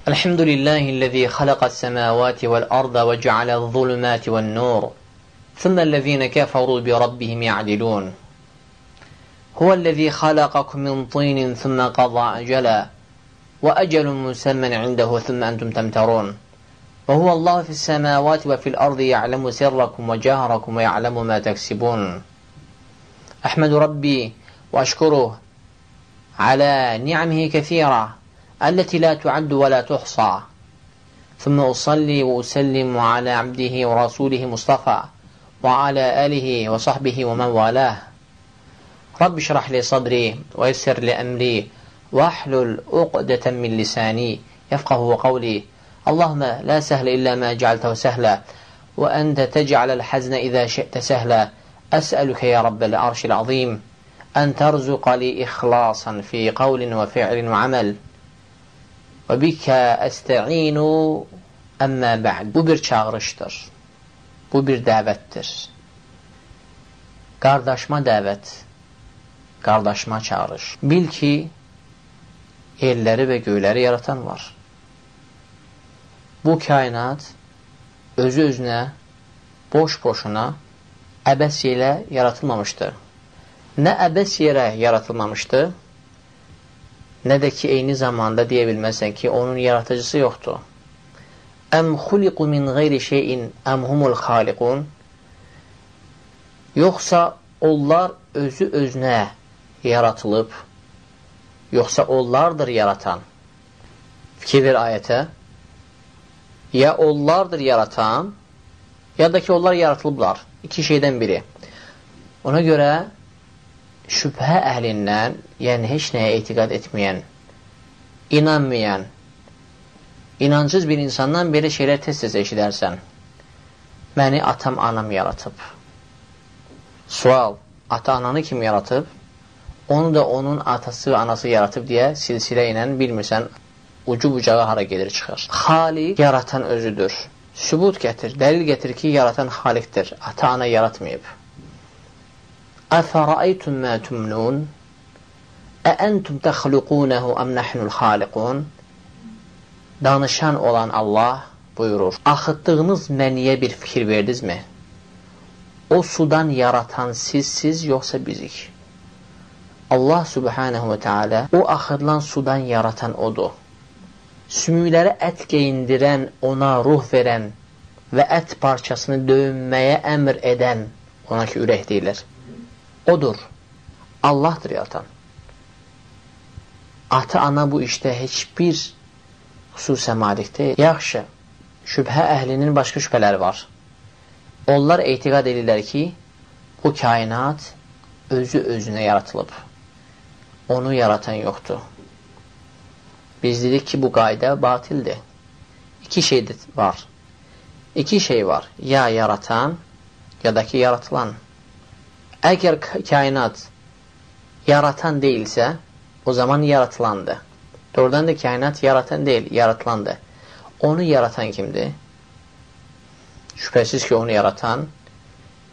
الحمد لله الذي خلق السماوات والأرض وجعل الظلمات والنور ثم الذين كفروا بربهم يعدلون. هو الذي خلقكم من طين ثم قضى أجلا وأجل مسمى عنده ثم أنتم تمترون. وهو الله في السماوات وفي الأرض يعلم سركم وجهركم ويعلم ما تكسبون. أحمد ربي وأشكره على نعمه كثيرة التي لا تعد ولا تحصى، ثم أصلي وأسلم على عبده ورسوله مصطفى وعلى آله وصحبه ومن والاه. رب اشرح لي صدري ويسر لي أمري واحلل عقدة من لساني يفقه قولي. اللهم لا سهل إلا ما جعلته سهلا وأنت تجعل الحزن إذا شئت سهلا. أسألك يا رب العرش العظيم أن ترزق لي إخلاصا في قول وفعل وعمل وبك أستعين. أما بعد. Bu bir çağırışdır. Bu bir dəvətdir. Qardaşıma dəvət, qardaşıma çağırış. Bil ki, yerləri və göyləri yaratan var. Bu kainat özü özünə, boş-boşuna, əbəs yerə yaratılmamışdır. Nə əbəs yerə yaratılmamışdır, nə də ki, eyni zamanda deyə bilməzsən ki, onun yaratıcısı yoxdur. Əm xuliqu min qeyri şeyin əm humul xaliqun. Yoxsa onlar özü özünə yaratılıb, yoxsa onlardır yaratan. Fikir ver ayətə. Ya onlardır yaratan, ya da ki, onlar yaratılıblar. İki şeydən biri. Ona görə şübhə əhlindən, yəni heç nəyə etiqad etməyən, inanmayan, inancız bir insandan belə şeylər tez-tez eşidərsən. Məni atam, anam yaratıb. Sual, ata-ananı kim yaratıb? Onu da onun atası və anası yaratıb deyə silsilə ilə bilmirsən, ucu bucağı hara gedir çıxır. Xaliq yaratan özüdür. Sübut gətir, dəlil gətir ki, yaratan xaliqdir. Ata-ana yaratmayıb. Əfərəeytum mə tumnun? Əəntum təxluqunahu əm nəhnul xaliqun? Danışan olan Allah buyurur. Axıtdığınız məniyə bir fikir verdinizmi? O sudan yaratan sizsiz, yoxsa bizik? Allah subhanahu ve teala o axıdılan sudan yaratan odur. Sümüklərə ət geyindirən, ona ruh verən və ət parçasını döyünməyə əmr edən, ona ki ürək deyilir, odur. Allahdır yaratan. Ata-ana bu işdə heç bir xüsusə malik deyil. Yaxşı, şübhə əhlinin başqa şübhələri var. Onlar etiqad edirlər ki, bu kainat özü özünə yaratılıb. Onu yaratan yoxdur. Biz dedik ki, bu qayda batildir. İki şey var. İki şey var. Ya yaratan, ya da ki yaratılan. Əgər kainat yaratan deyilsə, o zaman yaratılandır. Doğrudan da kainat yaratan deyil, yaratılandır. Onu yaratan kimdir? Şübhəsiz ki, onu yaratan,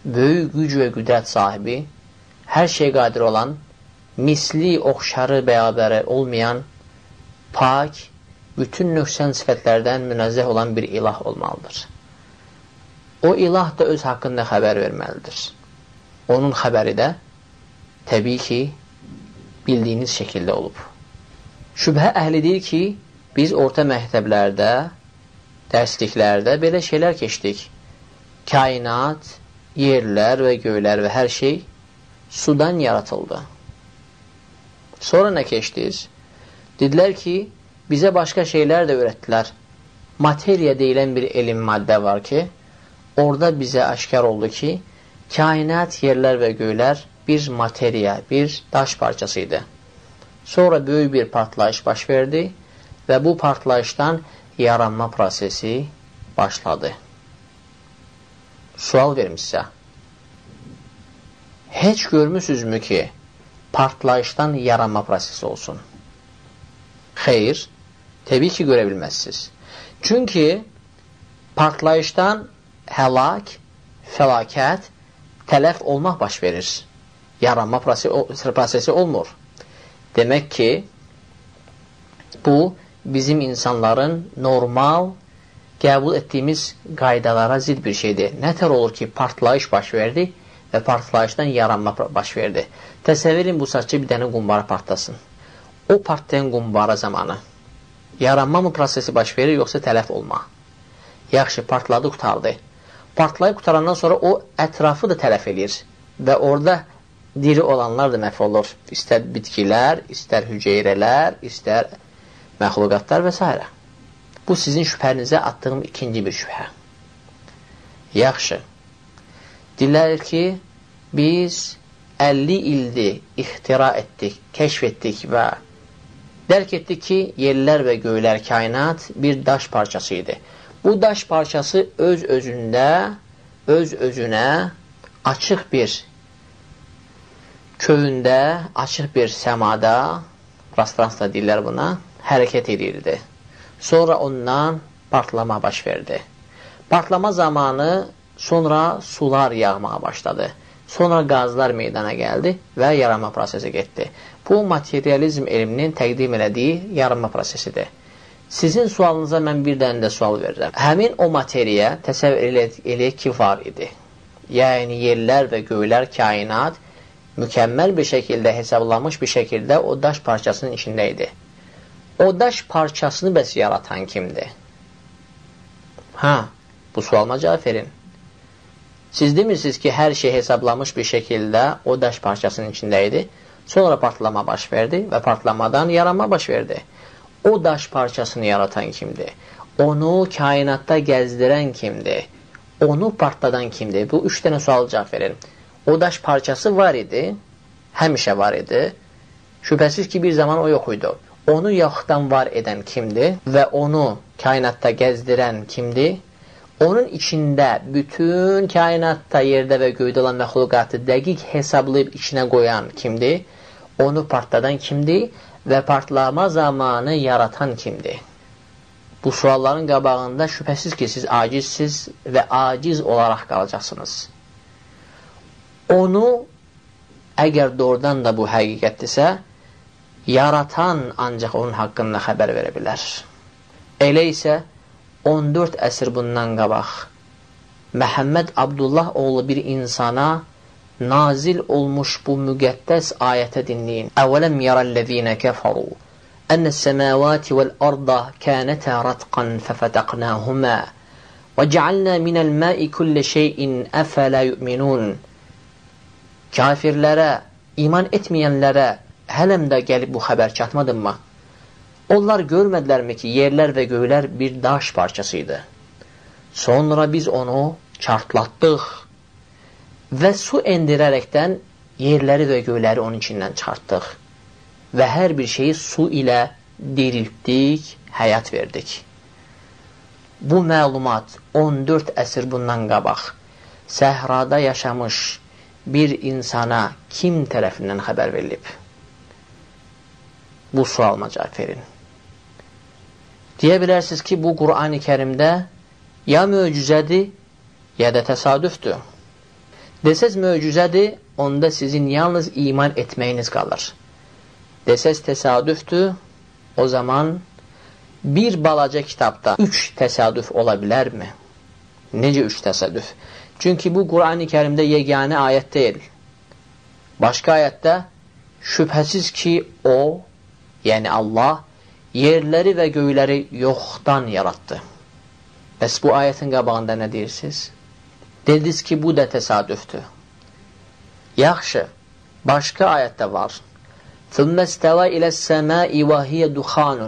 böyük güc və qüdrət sahibi, hər şeyə qadir olan, misli, oxşarı, bərabəri olmayan, pak, bütün nöqsan sifətlərdən münezzeh olan bir ilah olmalıdır. O ilah da öz haqqında xəbər verməlidir. Onun xəbəri də təbii ki, bildiyiniz şəkildə olub. Şübhə əhli deyir ki, biz orta məktəblərdə, dərsliklərdə belə şeylər keçdik. Kainat, yerlər və göylər və hər şey sudan yaratıldı. Sonra nə keçdiniz? Dedilər ki, bizə başqa şeylər də öyrətdilər. Materiya deyilən bir elm maddə var ki, orada bizə aşkar oldu ki, kainat, yerlər və göylər bir materiya, bir daş parçasıydı. Sonra böyük bir partlayış baş verdi və bu partlayışdan yaranma prosesi başladı. Sual vermişsə, heç görmüsünüzmü ki, partlayışdan yaranma prosesi olsun? Xeyr, təbii ki, görə bilməzsiniz. Çünki partlayışdan həlak, fəlakət, tələf olmaq baş verir. Yaranma prosesi olmur. Demək ki, bu bizim insanların normal qəbul etdiyimiz qaydalara zid bir şeydir. Nətər olur ki, partlayış baş verdi və partlayışdan yaranma baş verdi. Təsəvvür edin, bu saatçı bir dənə qumbara partlasın. O partlayan qumbara zamanı yaranma mı prosesi baş verir, yoxsa tələf olma? Yaxşı, partladı, qurtardı. Partlayıb qurtarandan sonra o ətrafı da tələf eləyir və orada diri olanlar da məhv olur. İstər bitkilər, istər hüceyrələr, istər məxluqatlar və s. Bu, sizin şübhənizə attığım ikinci bir şübhə. Yaxşı. Deyirlər ki, biz 50 ildir ixtira etdik, kəşf etdik və dərk etdik ki, yerlər və göylər, kainat bir daş parçası idi. Bu daş parçası öz-özündə, öz-özünə açıq bir köyündə, açıq bir səmada, prostranstvo deyirlər buna, hərəkət edirdi. Sonra ondan partlama baş verdi. Partlama zamanı sonra sular yağmağa başladı. Sonra qazlar meydana gəldi və yaranma prosesi getdi. Bu, materializm elminin təqdim elədiyi yaranma prosesidir. Sizin sualınıza mən bir dənə də sual verirəm. Həmin o materiya təsəvvür eləyək ki, var idi. Yəni, yerlər və göylər, kainat mükəmməl bir şəkildə, hesablanmış bir şəkildə o daş parçasının içində idi. O daş parçasını bəs yaratan kimdir? Ha, bu sualıma cavab verin. Siz demirsiniz ki, hər şey hesablanmış bir şəkildə o daş parçasının içində idi. Sonra partlama baş verdi və partlamadan yaranma baş verdi. O daş parçasını yaratan kimdir? Onu kainatda gəzdirən kimdir? Onu partladan kimdir? Bu üç dənə sual cavab verin. O daş parçası var idi, həmişə var idi. Şübhəsiz ki, bir zaman o yox idi. Onu yoxdan var edən kimdir və onu kainatda gəzdirən kimdir? Onun içində bütün kainatda, yerdə və göydə olan məxluqatı dəqiq hesablayıb içinə qoyan kimdir? Onu partladan kimdir və partlama zamanı yaratan kimdir? Bu sualların qabağında şübhəsiz ki, siz acizsiz və aciz olaraq qalacaqsınız. Onu, əgər doğrudan da bu həqiqətdirsə, yaratan ancaq onun haqqında xəbər verə bilər. Elə isə 14 əsr bundan qabaq Məhəmməd Abdullah oğlu bir insana nazil olmuş bu müqəddəs ayətə dinləyin. Əvələm yərəl-ləzīnə kəfəru ənəs-səməvati vəl-arda kənətə ratqan fəfətəqnəhumə və cəalnə minəl-məi küllə şeyin əfələ yu'minun. Kafirlərə, iman etməyənlərə hələm də gəlib bu xəbər çatmadınmı? Onlar görmədilərmi ki, yerlər və göylər bir daş parçasıydı. Sonra biz onu çartlatdıq və su endirərəkdən yerləri və göyləri onun içindən çıxartdıq və hər bir şeyi su ilə diriltdik, həyat verdik. Bu məlumat 14 əsr bundan qabaq səhrada yaşamış bir insana kim tərəfindən xəbər verilib? Bu sualıma cavab verin. Deyə bilərsiniz ki, bu Qur'an-ı Kərimdə ya möcüzədir, ya da təsadüfdür. Desəz möcüzədir, onda sizin yalnız iman etməyiniz qalır. Desəz təsadüfdür, o zaman bir balaca kitabda 3 təsadüf ola bilərmi? Necə 3 təsadüf? Çünki bu Qur'an-ı Kərimdə yeganə ayət deyil. Başqa ayətdə şübhəsiz ki, o, yəni Allah, yerləri və göyləri yoxdan yaratdı. Bəs bu ayətin qabağında nə deyirsiniz? Dediniz ki, bu da təsadüfdür. Yaxşı, başqa ayətdə var. ثُمَّ اسْتَوَى إِلَى السَّمَاءِ وَهِيَ دُخَانٌ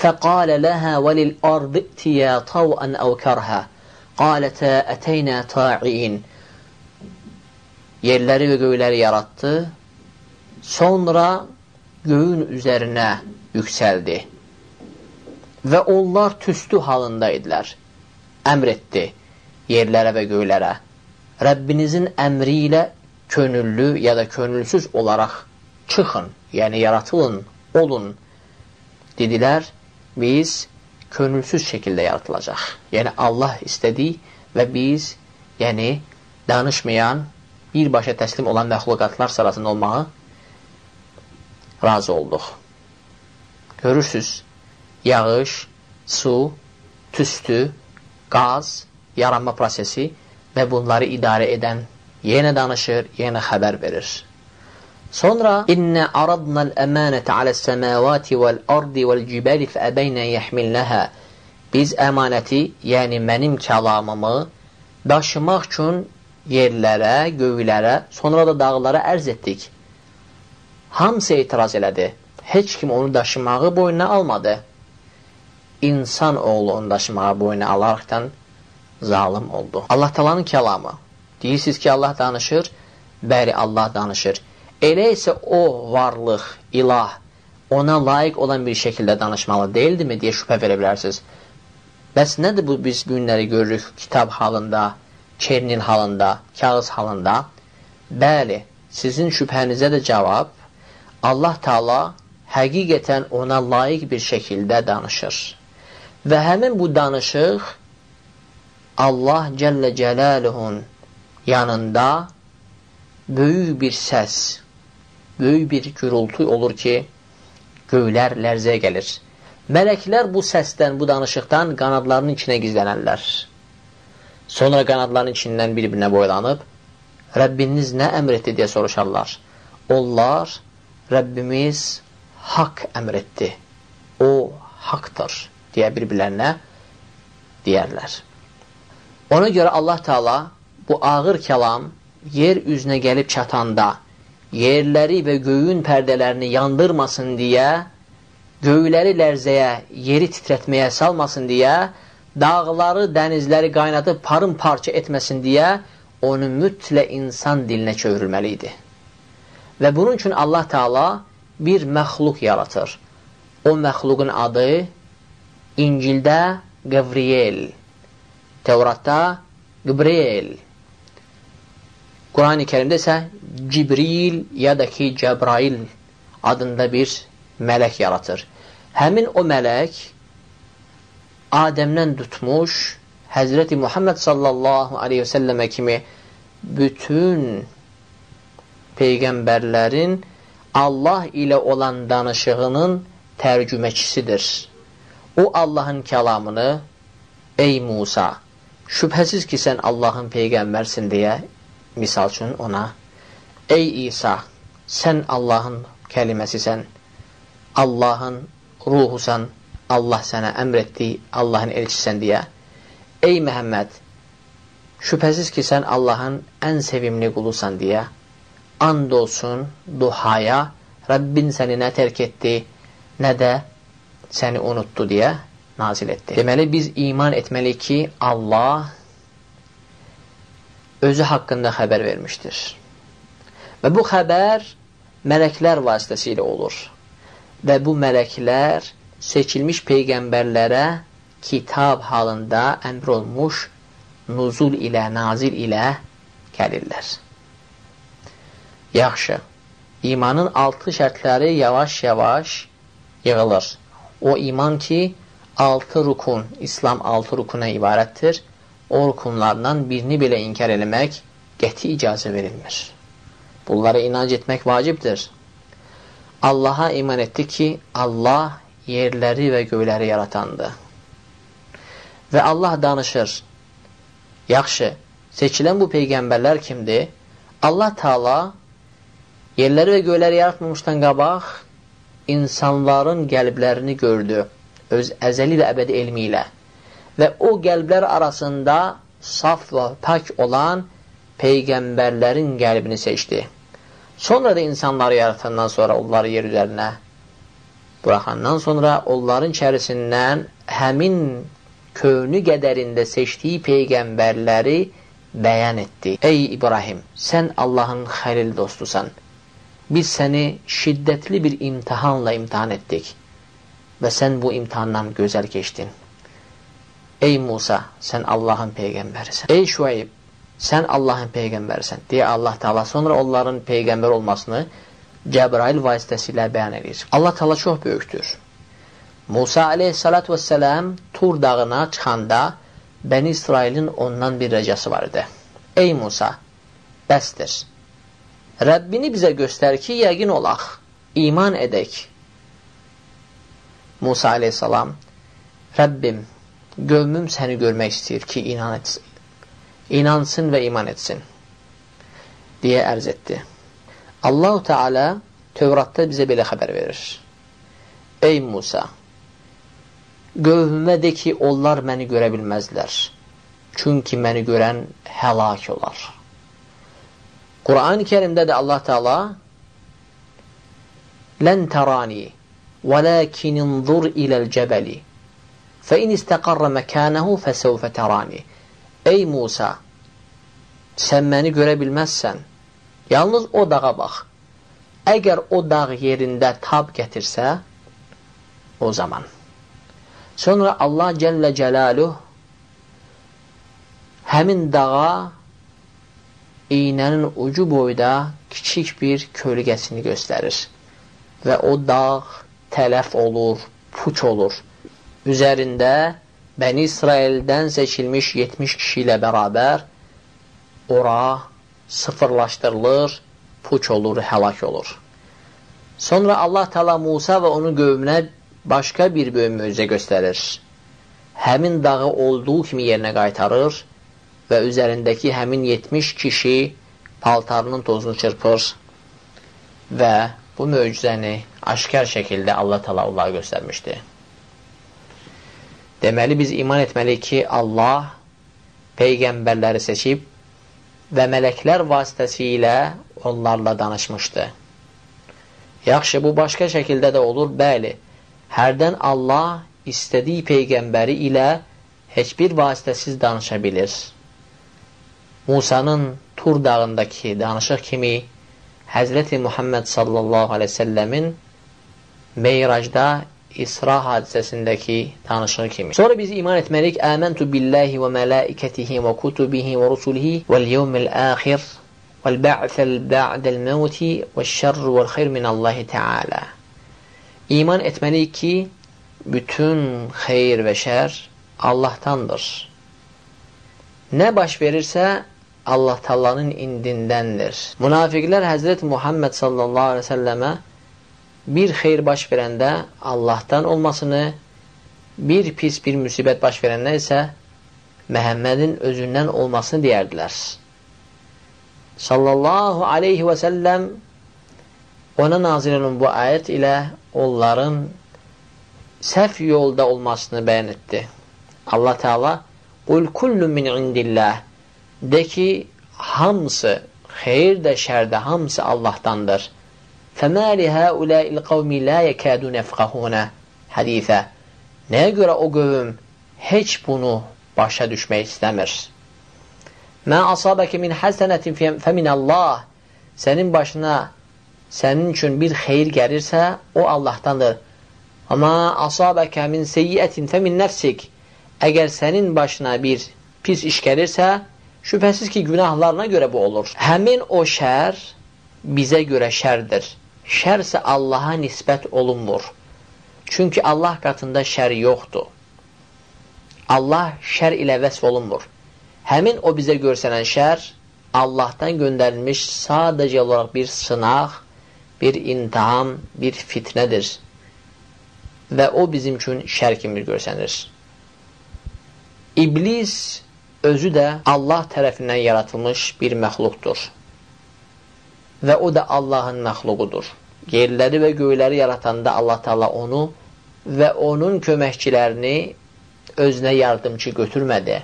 فَقَالَ لَهَا وَلِلْأَرْضِ ائْتِيَا طَوْعًا أَوْ كَرْهًا قَالَتَا أَتَيْنَا طَاعِينَ. Yerləri və göyləri yaratdı. Sonra göyün üzərinə yüksəldi və onlar tüstü halında idilər. Əmr etdi yerlərə və göylərə. Rəbbinizin əmri ilə könüllü ya da könülsüz olaraq çıxın, yəni yaratılın, olun. Dedilər, biz könülsüz şəkildə yaratılacaq. Yəni Allah istədi və biz, yəni danışmayan, birbaşa təslim olan məxluqatlar sırasında olmağı razı olduq. Görürsünüz, yağış, su, tüstü, qaz, yaranma prosesi və bunları idarə edən yenə danışır, yenə xəbər verir. Sonra İnnə aradnal əmanətə aləs-səmavati vəl-ardi vəl-cibali fəəbəynə yəhmilnəhə. Biz əmanəti, yəni mənim kəlamımı daşımaq üçün yerlərə, göylərə, sonra da dağlara ərz etdik. Hamısı etiraz elədi. Heç kim onu daşımağı boynuna almadı. İnsan oğlu onu daşımağı boynuna alaraqdan zalim oldu. Allah Taala'nın kəlamı. Deyirsiniz ki, Allah danışır. Bəli, Allah danışır. Elə isə o varlıq, ilah, ona layiq olan bir şəkildə danışmalı deyildimi deyə şübhə verə bilərsiniz. Bəs nədir bu biz günləri görürük kitab halında, çernil halında, kağız halında? Bəli, sizin şübhənizə də cavab Allah Taala həqiqətən ona layiq bir şəkildə danışır. Və həmin bu danışıq Allah Cəllə Cəlaluhun yanında böyük bir səs, böyük bir gürültü olur ki, göylər lərzəyə gəlir. Mələklər bu səsdən, bu danışıqdan qanadlarının içinə gizlənərlər. Sonra qanadlarının içindən bir-birinə boylanıb, Rəbbiniz nə əmr etdi deyə soruşarlar. Onlar, Rəbbimiz haqq əmr etdi, o haqdır deyə bir-birlərinə deyərlər. Ona görə Allah Teala bu ağır kəlam yer üzünə gəlib çatanda yerləri və göyün pərdələrini yandırmasın deyə, göyləri lərzəyə, yeri titrətməyə salmasın deyə, dağları, dənizləri qaynadıb parım-parça etməsin deyə onu mütləq insan dilinə çevrilməli idi. Və bunun üçün Allah Teala bir məxluq yaratır. O məxluqun adı İncildə Gabriel, Tevratda Gabriel, Qurani Kərimdə isə Cibril ya da ki Cəbrail adında bir mələk yaratır. Həmin o mələk Adəmdən tutmuş Həzrəti Muhammed sallallahu aleyhi və səlləmə kimi bütün peyğəmbərlərin Allah ilə olan danışığının tərcüməçisidir. O Allahın kəlamını ey Musa, şübhəsiz ki sən Allahın peyğəmbərsin deyə misal üçün ona, ey İsa, sən Allahın kəliməsisən, Allahın ruhusan, Allah sənə əmr etdi, Allahın elçisən deyə, ey Məhəmməd, şübhəsiz ki sən Allahın ən sevimli qulusan deyə, and olsun duhaya, Rəbbin səni nə tərk etdi, nə də səni unutdu deyə nazil etdi. Deməli, biz iman etməliyik ki, Allah özü haqqında xəbər vermişdir. Və bu xəbər mələklər vasitəsilə olur. Və bu mələklər seçilmiş peyğəmbərlərə kitab halında əmr olmuş nuzul ilə, nazil ilə gəlirlər. Yaxşı, imanın 6 şərtləri yavaş-yavaş yığılır. O iman ki, 6 rukun, İslam 6 rukuna ibarətdir. O rukunlardan birini belə inkar eləmək qəti icazə verilmir. Bunlara inanc etmək vacibdir. Allaha iman etdi ki, Allah yerləri və göyləri yaratandır. Və Allah danışır. Yaxşı, seçilən bu peyğəmbərlər kimdir? Allah Teala yerləri və göyləri yaratmamışdan qabaq insanların qəlblərini gördü. Öz əzəli və əbədi elmi ilə. Və o qəlblər arasında saf və pak olan peyğəmbərlərin qəlbini seçdi. Sonra da insanları yaratandan sonra onları yer üzərinə buraxandan sonra onların içərisindən həmin köynü qədərində seçdiyi peyğəmbərləri bəyan etdi. Ey İbrahim, sən Allahın xəlil dostusan. Biz səni şiddətli bir imtihanla imtihan etdik və sən bu imtihandan gözəl keçdin. Ey Musa, sən Allahın peyğəmbərisən. Ey Şuayb, sən Allahın peyğəmbərisən deyə Allah Teala sonra onların peyğəmbər olmasını Cəbrail vasitəsilə bəyan edir. Allah Teala çox böyükdür. Musa aleyhissalatu vesselam Tur dağına çıxanda Bəni İsrailin ondan bir rəcası var idi. Ey Musa, bəsdir. Rəbbini bizə göstər ki, yəqin olaq, iman edək. Musa aleyhissalam, Rəbbim, qövmüm səni görmək istəyir ki, inan etsin. İnansın və iman etsin, deyə ərz etdi. Allahu Teala Tövratda bizə belə xəbər verir. Ey Musa, qövmümə de ki, onlar məni görə bilməzlər. Çünki məni görən həlak olar. Quran-ı Kərimdə də Allah Teala Lən tərani vələkin inzur iləl cəbəli fə in istəqarra məkənəhu fəsəvfə tərani. Ey Musa, sən məni görə bilməzsən. Yalnız o dağa bax. Əgər o dağ yerində tab gətirsə, o zaman. Sonra Allah Cəllə Cəlaluh həmin dağa iynənin ucu boyda kiçik bir kölgəsini göstərir. Və o dağ tələf olur, puç olur. Üzərində Bəni İsraildən seçilmiş 70 kişi ilə bərabər ora sıfırlaşdırılır, puç olur, həlak olur. Sonra Allah Teala Musa və onun qövmünə başqa bir böyük möcüzə göstərir. Həmin dağı olduğu kimi yerinə qaytarır və üzərindəki həmin 70 kişi paltarının tozunu çırpır və bu möcüzəni aşkar şəkildə Allah Teala onlara göstərmişdi. Deməli, biz iman etməliyik ki, Allah peyğəmbərləri seçib və mələklər vasitəsilə onlarla danışmışdı. Yaxşı, bu başqa şəkildə də olur. Bəli, hərdən Allah istədiyi peyğəmbəri ilə heç bir vasitəsiz danışa bilir. Musanın Tur dağındakı danışıq kimi Həzrəti Muhammed sallallahu aleyhi ve səlləmin Meyracda İsra hadisəsindəki danışığı kimi. Sonra biz iman etməliyik. Əməntu billahi və mələikətihi və kutubihi və rusulihi vəl yevmil əxir vəl bə'səl bə'dəl məvti və şərr vəl xeyr minallahi teala. İman etməliyik ki, bütün xeyr və şər Allahdandır. Nə baş verirsə, Allah Taala'nın indindəndir. Münafiqlər Həzrət Muhammed sallallahu aleyhi ve səlləmə bir xeyr baş verəndə Allahdan olmasını, bir pis bir müsibət baş verəndə isə Məhəmmədin özündən olmasını deyərdilər. Sallallahu aleyhi və səlləm ona nazil olan bu ayət ilə onların səhv yolda olmasını bəyan etdi. Allah Teala Qul kullu min indillah, de ki, hamısı, xeyir də şər də hamısı Allahdandır. فَمَا لِهَا أُولَٰئِ الْقَوْمِ لَا يَكَادُونَ يَفْقَهُونَ حَدِيثًا. Nəyə görə o qövm heç bunu başa düşmək istəmir? مَا أَصَابَكَ مِنْ حَسَنَةٍ فَمِنَ اللّٰهِ. Sənin başına, sənin üçün bir xeyir gəlirsə, o Allahdandır. وَمَا أَصَابَكَ مِنْ سَيِّئَةٍ فَمِنْ نَفْسِكَ. Əgər sənin başına bir pis iş gəlirsə, şübhəsiz ki, günahlarına görə bu olur. Həmin o şər bizə görə şərdir. Şər isə Allaha nisbət olunmur. Çünki Allah qatında şər yoxdur. Allah şər ilə vəsf olunmur. Həmin o bizə görsənən şər Allahdan göndərilmiş sadəcə olaraq bir sınaq, bir imtiham, bir fitnədir. Və o bizim üçün şər kimi görsənir. İblis özü də Allah tərəfindən yaratılmış bir məxluqdur. Və o da Allahın məxluqudur. Yerləri və göyləri yaratanda Allah Teala onu və onun köməkçilərini özünə yardımçı götürmədi.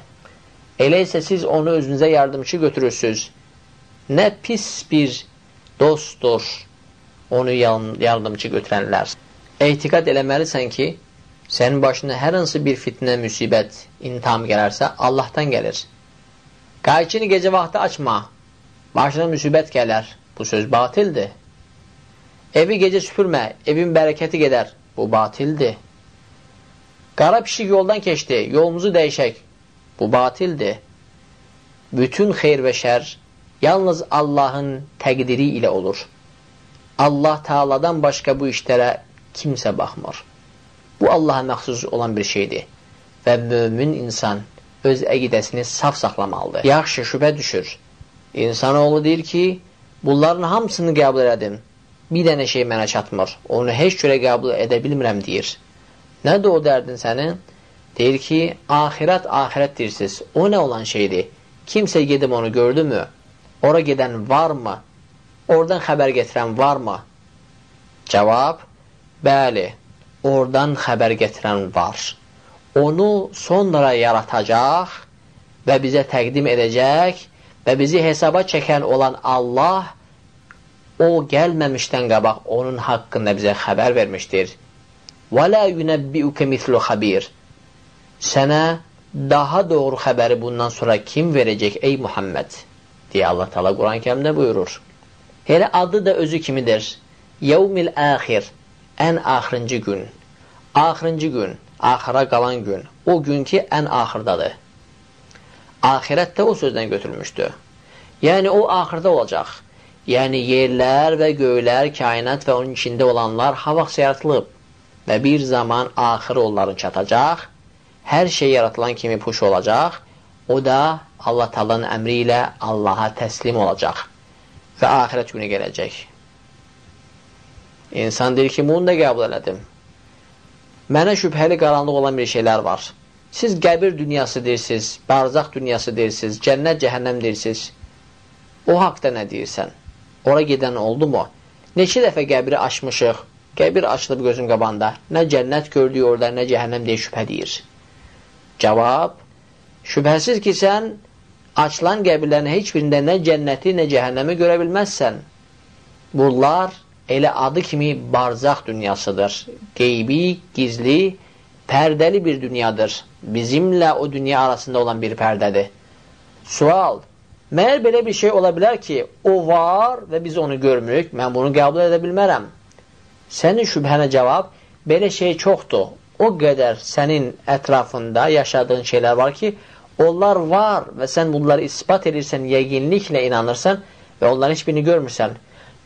Elə isə siz onu özünüzə yardımçı götürürsünüz. Nə pis bir dostdur onu yardımçı götürənlər. Etiqad eləməlisən ki, sənin başına hər hansı bir fitnə, müsibət, imtiham gələrsə, Allahdan gəlir. Qayçını gecə vaxtı açma, başına müsibət gələr. Bu söz batildir. Evi gecə süpürmə, evin bərəkəti gedər. Bu batildir. Qara pişik yoldan keçdi, yolumuzu dəyişək. Bu batildir. Bütün xeyr və şər yalnız Allahın təqdiri ilə olur. Allah Teala'dan başqa bu işlərə kimsə baxmır. Bu Allaha məxsus olan bir şeydir. Və mömin insan öz əqidəsini saf saxlamalıdır. Yaxşı, şübhə düşür. İnsanoğlu deyir ki, bunların hamısını qəbul elədim. Bir dənə şey mənə çatmır. Onu heç cürə qəbul edə bilmirəm deyir. Nədir o dərdin sənin? Deyir ki, axirət, axirət deyirsiniz. O nə olan şeydir? Kimsə gedib onu gördü mü? Ora gedən varmı? Oradan xəbər getirən varmı? Cavab, bəli, oradan xəbər getirən var. Onu sonra yaratacaq və bizə təqdim edəcək və bizi hesaba çəkən olan Allah o gəlməmişdən qabaq onun haqqında bizə xəbər vermişdir. وَلَا يُنَبِّئُكَ مِثْلُ خَبِيرٍ. Sənə daha doğru xəbəri bundan sonra kim verəcək ey Muhammed? Deyə Allah Teala Quran-ı Kərimdə buyurur. Elə adı da özü kimidir. Yevmil axir, ən axırıncı gün. Axırıncı gün, axıra qalan gün. O gün ki, ən axırdadır. Axirət də o sözdən götürülmüşdür. Yəni, o axırda olacaq. Yəni, yerlər və göylər, kainat və onun içində olanlar ha vaxt yaratılıb və bir zaman axırı onların çatacaq. Hər şey yaratılan kimi puş olacaq. O da Allah Teala'nın əmri ilə Allaha təslim olacaq və axirət günü gələcək. İnsan deyir ki, bunu da qəbul elədim. Mənə şübhəli qaranlıq olan bir şeylər var. Siz qəbir dünyası deyirsiniz, barzaq dünyası deyirsiniz, cənnət, cəhənnəm deyirsiniz. O haqda nə deyirsən? Ora gedən oldu mu? Neçə dəfə qəbri açmışıq, qəbir açılıb gözüm qabağında. Nə cənnət gördük orada, nə cəhənnəm deyə şübhə deyir. Cavab, şübhəsiz ki, sən açılan qəbirlərin heç birində nə cənnəti, nə cəhənnəmi görə bilməzsən. Bunlar elə adı kimi barzaq dünyasıdır. Qeybi, gizli, pərdəli bir dünyadır. Bizimlə o dünya arasında olan bir pərdədir. Sual, məyər belə bir şey ola bilər ki, o var və biz onu görmürük, mən bunu qəbul edə bilmərəm. Sənin şübhənə cavab, belə şey çoxdur. O qədər sənin ətrafında yaşadığın şeylər var ki, onlar var və sən bunları ispat edirsən, yəqinliklə inanırsan və onların heç birini görmürsən.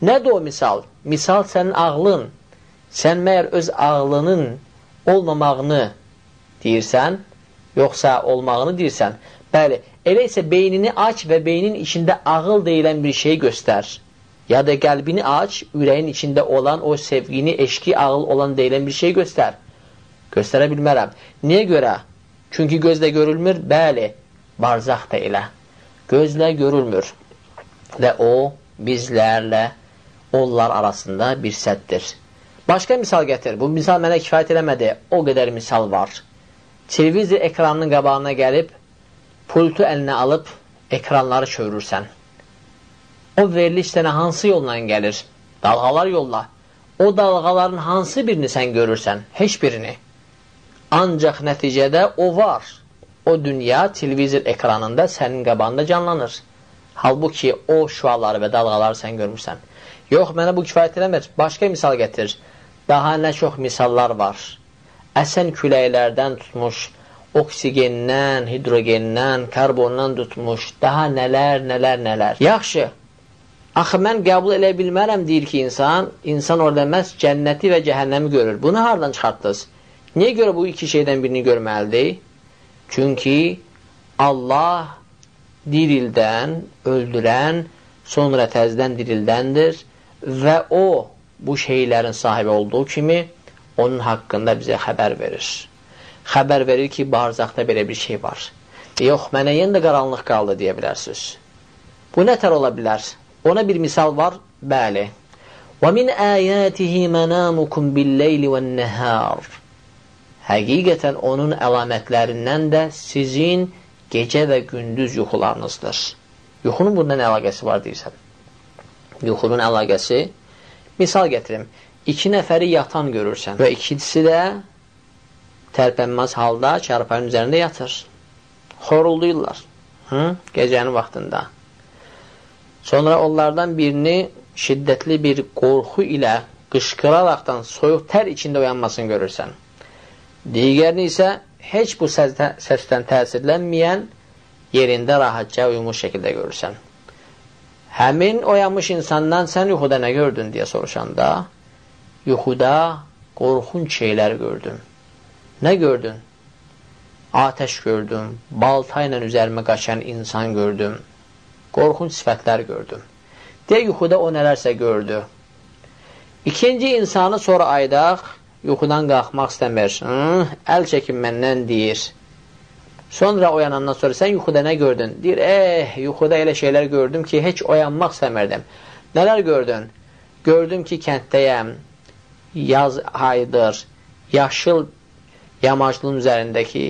Nədir o misal? Misal sənin ağlın. Sən məyər öz ağlının olmamağını deyirsən, yoxsa olmağını deyirsən? Bəli, elə isə beynini aç və beynin içində ağıl deyilən bir şey göstər. Ya da qəlbini aç, ürəyin içində olan o sevgini, eşki, ağıl olan deyilən bir şey göstər. Göstərə bilmərəm. Niyə görə? Çünki gözlə görülmür. Bəli, barzaq da elə. Gözlə görülmür. Və o, bizlərlə onlar arasında bir səddir. Başqa misal gətir. Bu misal mənə kifayət eləmədi. O qədər misal var. Televizor ekranının qabağına gəlib, pultu əlinə alıb ekranları çevirirsən. O veriliş sənə hansı yolla gəlir? Dalğalar yolla. O dalğaların hansı birini sən görürsən? Heç birini. Ancaq nəticədə o var. O dünya televizor ekranında sənin qabağında canlanır. Halbuki o şüaları və dalğaları sən görmürsən. Yox, mənə bu kifayət eləmir. Başqa misal gətir. Daha nə çox misallar var. Əsən küləklərdən tutmuş, oksigendən, hidrogenden, karbondan tutmuş, daha nələr, nələr, nələr. Yaxşı, axı mən qəbul eləyə bilmərəm, deyir ki, insan orada məhz cənnəti və cəhənnəmi görür. Bunu hardan çıxartdınız? Niyə görə bu iki şeydən birini görməlidir? Çünki Allah dirildən, öldürən, sonra təzdən dirildəndir və o, bu şeylərin sahibi olduğu kimi onun haqqında bizə xəbər verir. Xəbər verir ki, barzaqda belə bir şey var. Yox, mənə yenə də qaranlıq qaldı deyə bilərsiniz. Bu nə tər ola bilər? Ona bir misal var, bəli. وَمِنْ آيَاتِهِ مَنَامُكُمْ بِالْلَيْلِ وَالنَّهَارِ. Həqiqətən onun əlamətlərindən də sizin gecə və gündüz yuxularınızdır. Yuxunun bundan əlaqəsi var deyirsən. Yuxunun əlaqəsi, misal gətirim, iki nəfəri yatan görürsən və ikisi də tərpənməz halda çarpayının üzərində yatır. Xorulduyurlar gecənin vaxtında. Sonra onlardan birini şiddətli bir qorxu ilə qışqıraraqdan soyuq tər içində oyanmasını görürsən. Digərini isə heç bu səsdən təsirlənməyən yerində rahatca uyumuş şəkildə görürsən. Həmin oyanmış insandan sən yuxuda nə gördün deyə soruşanda, yuxuda qorxunc şeylər gördüm. Nə gördün? Atəş gördüm, baltayla üzərimə qaçan insan gördüm, qorxunc sifətlər gördüm. Deyə yuxuda o nələrsə gördü. İkinci insanı sonra aydaq, Yuxudan qalxmaq istəmir. Əl çəkin məndən deyir. Sonra oyanandan sonra sən yuxuda nə gördün? Deyir, yuxuda elə şeylər gördüm ki, heç oyanmaq istəmirdim. Nələr gördün? Gördüm ki, kənddəyəm, yaz ayıdır, yaşıl yamaclığın üzərindəki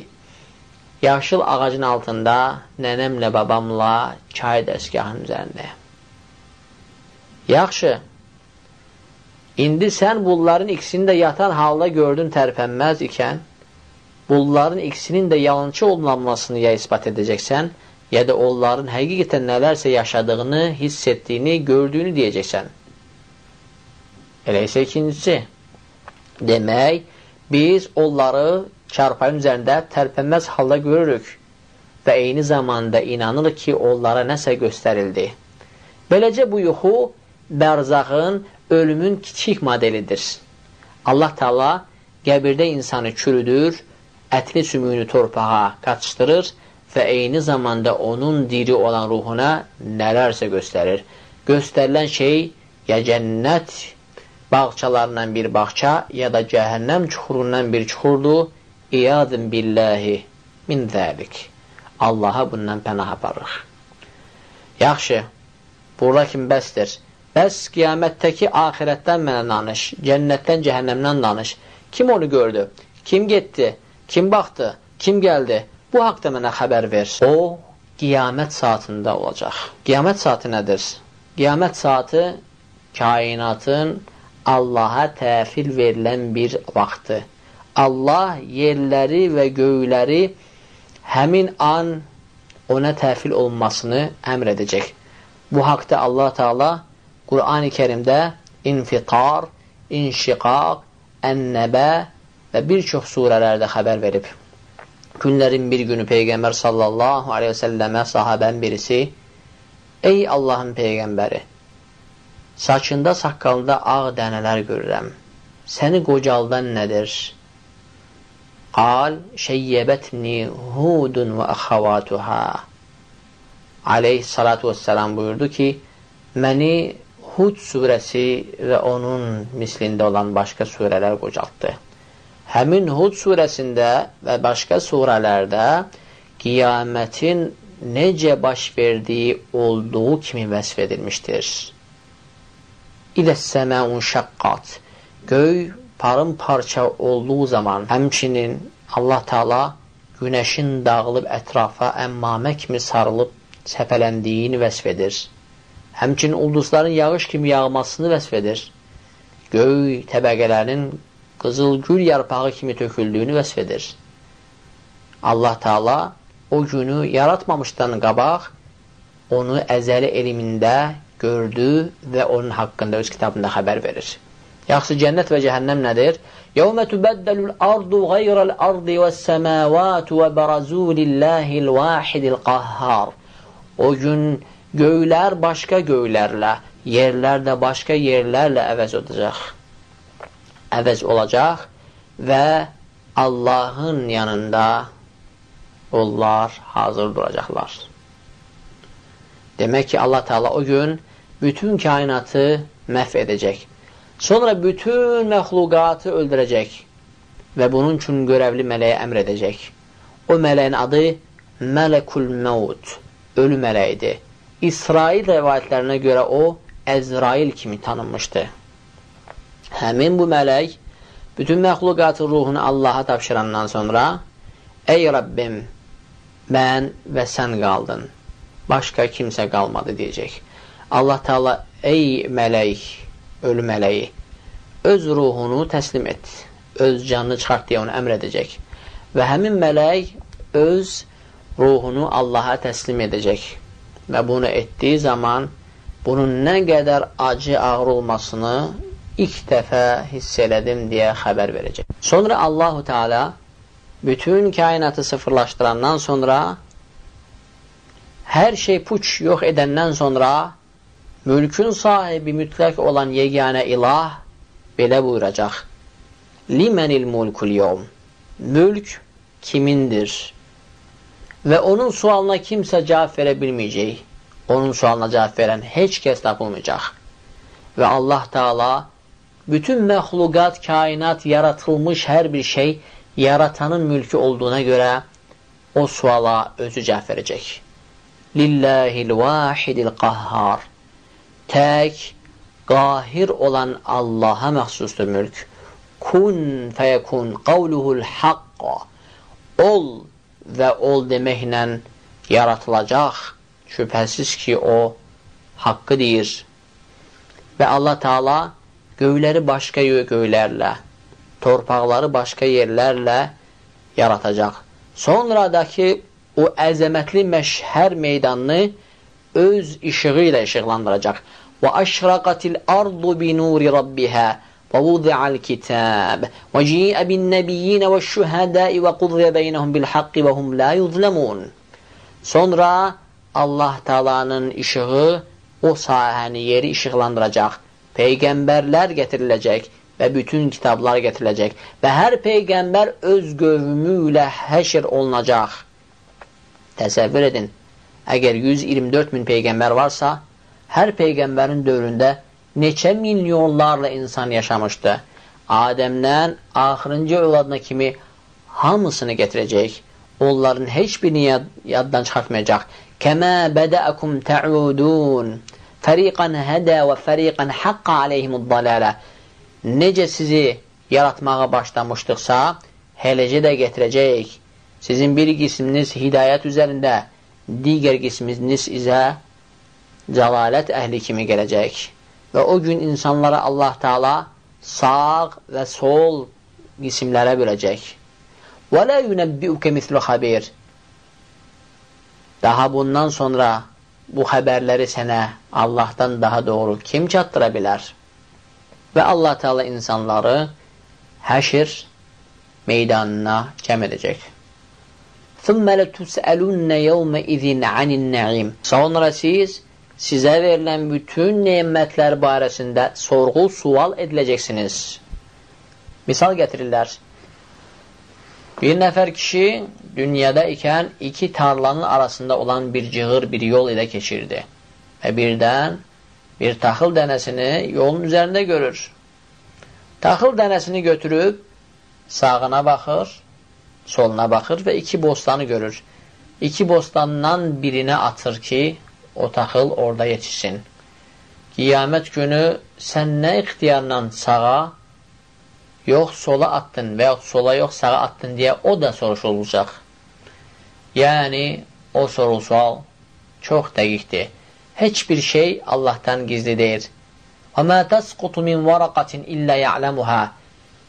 yaşıl ağacın altında nənəmlə babamla çay dəstgahının üzərindəyəm. Yaxşı, indi sən bunların ikisini də yatan halda gördün tərpənməz ikən, bunların ikisinin də yalançı olmamasını ya isbat edəcəksən, ya da onların həqiqətən nələrsə yaşadığını, hiss etdiyini, gördüyünü deyəcəksən. Elə isə ikincisi, demək, biz onları çarpayın üzərində tərpənməz halda görürük və eyni zamanda inanırıq ki, onlara nəsə göstərildi. Beləcə bu yuxu bərzaxın, ölümün kiçik modelidir. Allah Teala qəbirdə insanı çürüdür, ətini sümüyünü torpağa qatışdırır və eyni zamanda onun diri olan ruhuna nələrsə göstərir. Göstərilən şey ya cənnət bağçalarından bir bağça, ya da cəhənnəm çuxurundan bir çuxurdur. İyadın billahi min zəlik. Allaha bundan pənah aparırıq. Yaxşı, burada kim bəsdir? Bəs qiyamətdəki axirətdən mənə danış, cənnətdən, cəhənnəmdən danış. Kim onu gördü? Kim getdi? Kim baxdı? Kim gəldi? Bu haqda mənə xəbər ver. O, qiyamət saatında olacaq. Qiyamət saatı nədir? Qiyamət saatı kainatın Allaha təhvil verilən bir vaxtı. Allah yerləri və göyləri həmin an ona təhvil olunmasını əmr edəcək. Bu haqda Allah Teala Qur'an-ı Kerimdə İnfitar, İnşiqaq, Ən-Nəbə və bir çox surələrdə xəbər verib. Günlərin bir günü Peyğəmbər sallallahu aleyhi və səlləmə sahabənin birisi, ey Allahın Peyğəmbəri, saçında, saqqalında ağ dənələr görürəm. Səni qocaldan nədir? Qal, şeyyəbətni Hudun və əxəvatuhə. Aleyhissalatu vesselam buyurdu ki, məni Hud surəsi və onun mislində olan başqa surələr qocaltdı. Həmin Hud surəsində və başqa surələrdə qiyamətin necə baş verdiyi olduğu kimi vəsf edilmişdir. İzəs-səməun şəqqat. Göy parım-parça olduğu zaman, həmçinin Allah Teala günəşin dağılıb ətrafa əmmamə kimi sarılıb səpələndiyini vəsf edir. Həmçinin ulduzların yağış kimi yağmasını vəsf edir. Göy təbəqələrinin qızıl gül yarpağı kimi töküldüyünü vəsf edir. Allah Teala o günü yaratmamışdan qabaq onu əzəli elmində gördü və onun haqqında öz kitabında xəbər verir. Yaxşı, cənnət və cəhənnəm nədir? Yevmə tübəddəlül ardu qeyrəl ardi vəs-səməvatu və bərazû lillahil vahidil qahhar. O gün göylər başqa göylərlə, yerlər də başqa yerlərlə əvəz olacaq. Əvəz olacaq və Allahın yanında onlar hazır duracaqlar. Demək ki, Allah Teala o gün bütün kainatı məhv edəcək. Sonra bütün məxluqatı öldürəcək və bunun üçün görevli mələyə əmr edəcək. O mələyin adı Mələkul Məvd, ölü mələyidir. İsrail rəvayətlərinə görə o, Əzrail kimi tanınmışdı. Həmin bu mələk bütün məxluqatın ruhunu Allaha tapşırandan sonra, ey Rəbbim, mən və sən qaldın, başqa kimsə qalmadı deyəcək. Allah Teala, ey mələk, ölü mələyi, öz ruhunu təslim et, öz canını çıxart deyə onu əmr edəcək. Və həmin mələk öz ruhunu Allaha təslim edəcək. Və bunu etdiyi zaman bunun nə qədər acı, ağrı olmasını ilk dəfə hiss elədim deyə xəbər verəcək. Sonra Allahu Teala bütün kainatı sıfırlaşdırandan sonra, hər şey puç yox edəndən sonra mülkün sahibi mütləq olan yeganə ilah belə buyuracaq. Limenil mulkul yevm. Mülk kimindir? Və onun sualına kimsə cavab verə bilməyəcək. Onun sualına cavab verən heç kəs tapılmayacaq. Və Allah Teala Bütün məxluqat, kainat, yaratılmış hər bir şey yaratanın mülkü olduğuna görə o suala özü cavab verəcək. Lillahil vahidil qahhar. Tək, qahir olan Allaha məxsusdur mülk. Kun fəyəkun qavluhul haqq. Ol və ol deməklə yaratılacaq. Şübhəsiz ki, o haqqı deyir. Və Allah Teala göyləri başqa göylərlə, torpaqları başqa yerlərlə yaratacaq. Sonradakı o əzəmətli məşhər meydanını öz işığı ilə işıqlandıracaq. Və əşraqatil ardu bi nuri rabbihə və vudi'al kitab və ci'ə bin nəbiyyinə və şühədəi və qudiyə beynəhum bil haqqi və hum la yuzləmun. Sonra Allah Taala'nın işığı o sahəni, yeri işıqlandıracaq. Peyğəmbərlər gətiriləcək və bütün kitablar gətiriləcək və hər peyğəmbər öz qövmü ilə həşr olunacaq. Təsəvvür edin, əgər 124 min peyğəmbər varsa, hər peyğəmbərin dövründə neçə milyonlarla insan yaşamışdı. Adəmdən axırıncı övladına kimi hamısını gətirəcək. Onların heç birini yaddan çıxartmayacaq. Kəmə bədəəkum təudun. Fəriqan hədə və fəriqan haqqa aleyhimud-dalalə. Necə sizi yaratmağa başlamışdıqsa, eləcə də gətirəcəyik. Sizin bir qisminiz hidayət üzərində, digər qisminiz isə cəlalət əhli kimi gələcək. Və o gün insanlara Allah Teala sağ və sol qismlərə böləcək. Və la yunəbbiuke mislu xəbir. Daha bundan sonra bu xəbərləri sənə Allahdan daha doğru kim çatdıra bilər? Və Allah Teala insanları həşr meydanına cəm edəcək. ثُمَّ لَتُسْأَلُنَّ يَوْمَئِذٍ عَنِ النَّعِيمِ. Sonra siz sizə verilən bütün nemətlər barəsində sorğu sual ediləcəksiniz. Misal gətirirlər. Bir nəfər kişi dünyada ikən iki tarlanın arasında olan bir cığır bir yol ilə keçirdi. Və birdən bir taxıl dənəsini yolun üzərində görür. Taxıl dənəsini götürüb sağına baxır, soluna baxır və iki bostanı görür. İki bostandan birinə atır ki, o taxıl orada yetişsin. Qiyamət günü sən nə ixtiyarla sağa, yox sola atdın və yaxud sola yox sağa atdın deyə o da soruşulacaq. Yəni, o sorulsual çox dəqiqdir. Heç bir şey Allahdan gizli deyil. وَمَا تَسْقُطُ مِنْ وَرَقَةٍ إِلَّا يَعْلَمُهَا.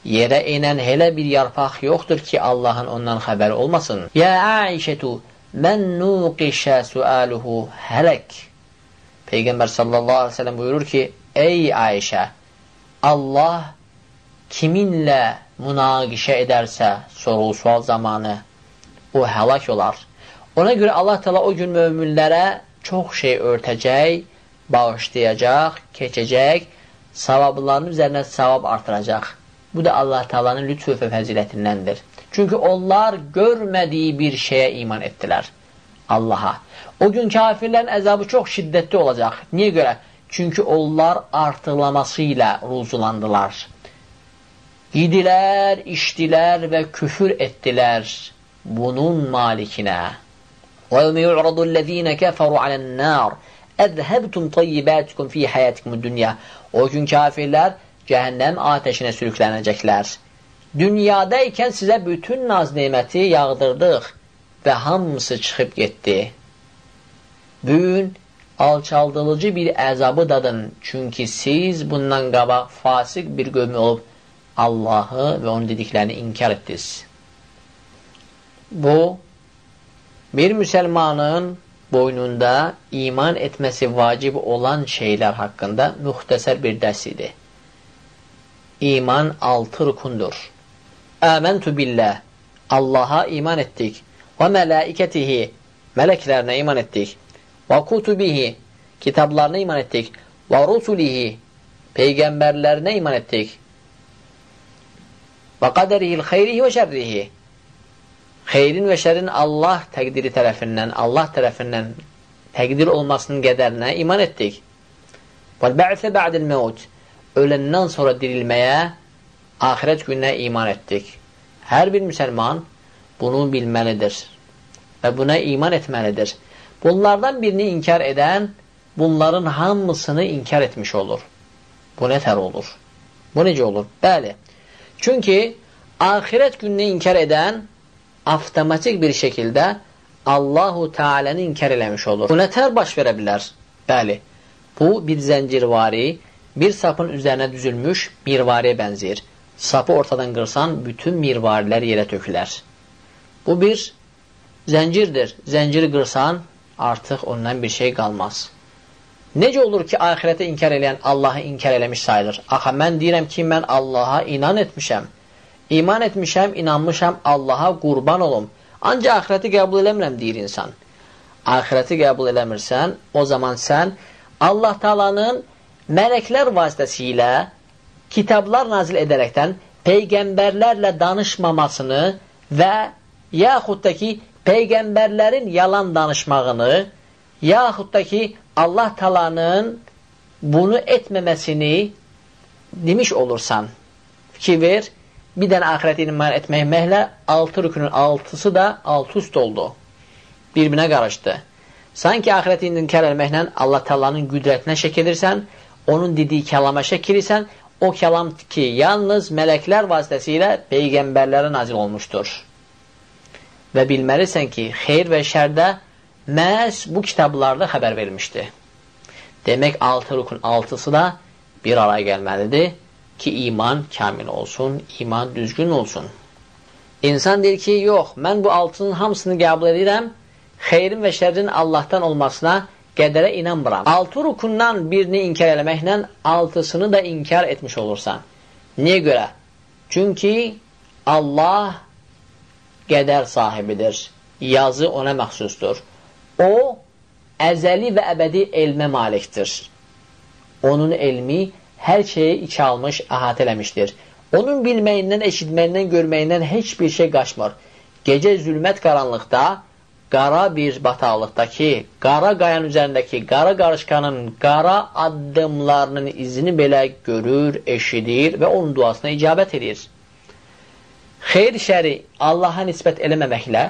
Yerə enən elə bir yarpaq yoxdur ki, Allahın ondan xəbəri olmasın. Ya Aişətu, mən nuqişə sualuhu hələk. Peyğəmbər sallallahu aleyhi ve sellem buyurur ki, ey Ayşə, Allah kiminlə münaqişə edərsə sorğu-sual zamanı, o həlak olar. Ona görə Allah Teala o gün möminlərə çox şey örtəcək, bağışlayacaq, keçəcək, savablarının üzərinə savab artıracaq. Bu da Allah Teala'nın lütfu və fəzilətindəndir. Çünki onlar görmədiyi bir şeyə iman etdilər. Allaha. O gün kafirlərin əzabı çox şiddətli olacaq. Niyə görə? Çünki onlar artıqlaması ilə ruzulandılar. Yedilər, içdilər və küfür etdilər bunun malikinə. وَيَوْمَ يُعْرَضُ الَّذ۪ينَ كَفَرُوا عَلَى النَّارِ اَذْهَبْتُمْ طَيِّبَاتِكُمْ ف۪ي حَيَاتِكُمُ الدُّنْيَا. O gün kafirlər cəhənnəm ateşinə sürüklənəcəklər. Dünyadaykən sizə bütün naz neməti yağdırdıq və hamısı çıxıb getdi. Bugün alçaldılıcı bir əzabı dadın, çünki siz bundan qabaq fasıq bir qövm olub Allahı və onun dediklərini inkar etdiniz. Bu, bir müsəlmanın boynunda iman etməsi vacib olan şeylər haqqında müxtəsər bir dərs idi. İman 6 rukundur. Əməntu billah, Allaha iman etdik. Və mələikətihi, mələklərinə iman etdik. Və kutubihi, kitablarına iman etdik. Və rusulihi, peyğəmbərlərinə iman etdik. Və qədərihil xeyrihi və şərrihi, xeyrin və şərin Allah təqdiri tərəfindən, Allah tərəfindən təqdir olmasının qədərinə iman etdik. Və bə'sə bə'dil mevt, Öləndən sonra dirilməyə, axirət gününə iman etdik. Hər bir müsəlman bunu bilməlidir və buna iman etməlidir. Bunlardan birini inkar edən, bunların hamısını inkar etmiş olur. Bu nətər olur? Bu necə olur? Bəli. Çünki axirət gününü inkar edən avtomatik bir şəkildə Allahu Teala'nı inkar eləmiş olur. Bu nətər baş verə bilər? Bəli. Bu bir zəncirvari, bir sapın üzərinə düzülmüş mirvariyə bənzəyir. Sapı ortadan qırsan, bütün mirvarilər yerə tökülər. Bu bir zəncirdir. Zənciri qırsan, artıq ondan bir şey qalmaz. Necə olur ki, axirəti inkar eləyən Allahı inkar eləmiş sayılır? Axı, mən deyirəm ki, mən Allaha inan etmişəm. İman etmişəm, inanmışam, Allaha qurban olum. Ancaq axirəti qəbul eləmirəm, deyir insan. Axirəti qəbul eləmirsən, o zaman sən Allah Taala'nın mələklər vasitəsilə kitablar nazil edərəkdən peyğəmbərlərlə danışmamasını və yaxud da ki, peyğəmbərlərin yalan danışmağını, yaxud da ki, Allah Taala'nın bunu etməməsini demiş olursan. Fikir ver, bir dənə axirəti iman etməklə 6 rükünün 6-sı da alt üst oldu. Bir-birinə qarışdı. Sanki axirəti inkar etməklə Allah Taala'nın qüdrətinə şək edirsən, onun dediyi kəlama şək edirsən, o kəlam ki, yalnız mələklər vasitəsilə peyğəmbərlərə nazil olmuşdur. Və bilməlisən ki, xeyir və şərdə məhz bu kitablarda xəbər verilmişdi. Demək, 6 rükün 6-sı da bir araya gəlməlidir ki, iman kamil olsun, iman düzgün olsun. İnsan deyir ki, yox, mən bu 6-nın hamısını qəbul edirəm, xeyrin və şərrin Allahdan olmasına qədərə inanmıram. 6 rukundan birini inkar eləməklə 6-sını da inkar etmiş olursan. Niyə görə? Çünki Allah qədər sahibidir. Yazı ona məxsusdur. O, əzəli və əbədi elmə malikdir. Onun elmi hər şeyi içə almış, əhatə eləmişdir. Onun bilməyindən, eşitməyindən, görməyindən heç bir şey qaçmır. Gecə zülmət qaranlıqda, qara bir bataqlıqdakı, qara qayanın üzərindəki, qara qarışqanın qara addımlarının izini belə görür, eşidir və onun duasına icabət edir. Xeyr şəri Allaha nisbət eləməməklə,